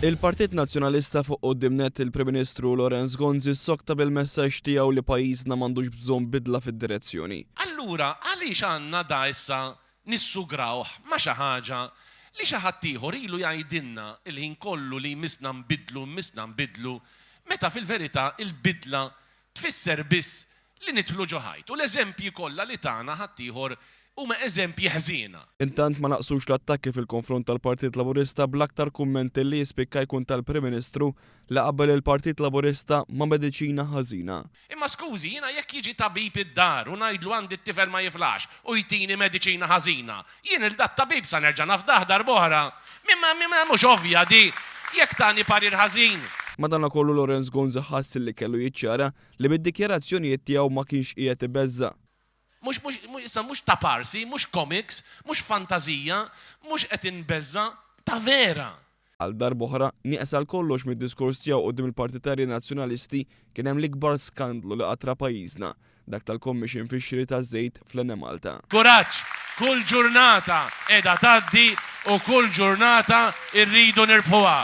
Il-Partit Nazzjonalista fuq quddiem nett il-Prim Ministru Lawrence Gonzi ssokta bil-messaġġ tiegħu li pajjiżna m'għandux bżonn bidla fid-direzzjoni. Allura għaliex għandna da issa nissugrawh ma' xi ħaġa li xi ħadd ieħor ilu jgħidilna l-ħin kollu li jmissna nbiddlu, jmissna nbiddlu, meta fil-verità l-bidla tfisser biss li nidħlu ġo ħajt. U l-eżempji kollha li tana ħaddieħor huma eżempji ħżiena. Intant ma naqsux l-attakki fil-konfront tal-Partit Laburista bl-aktar kumment li jispikka jkun tal-Prim Ministru li qabbel il-Partit Laburista ma' mediċina ħażina. Imma skużi, jiena jekk jiġi tabib id-dar u ngħidlu għandi t-tifel ma jiflaħx u jtini mediċina ħażina, jien 'il dat-tabib sa nerġa' nafdah darb'oħra? Imma mhux ovvja di jekk tani parir ħażin? Madanakollu Lawrence Gonzi ħass li kellu jiċċara li bid-dikjarazzjonijiet tiegħu ma kienx qiegħed ibeżża'. Mhux, mhux, issa mhux ta' parsi, mhux comics, mhux fantażija, mhux qed inbeżża', ta' vera. Għal darb'oħra, nieqes għal kollox mid-diskors tiegħu quddiem il-partitarji Nazzjonalisti kien hemm l-ikbar skandlu li qatt ra pajjiżna, dak tal-commission fix-xiri taż-żejt fl-Enemalta. Kuraġġ! Kull ġurnata qiegħda tgħaddi u kull ġurnata rridu nirbħuha.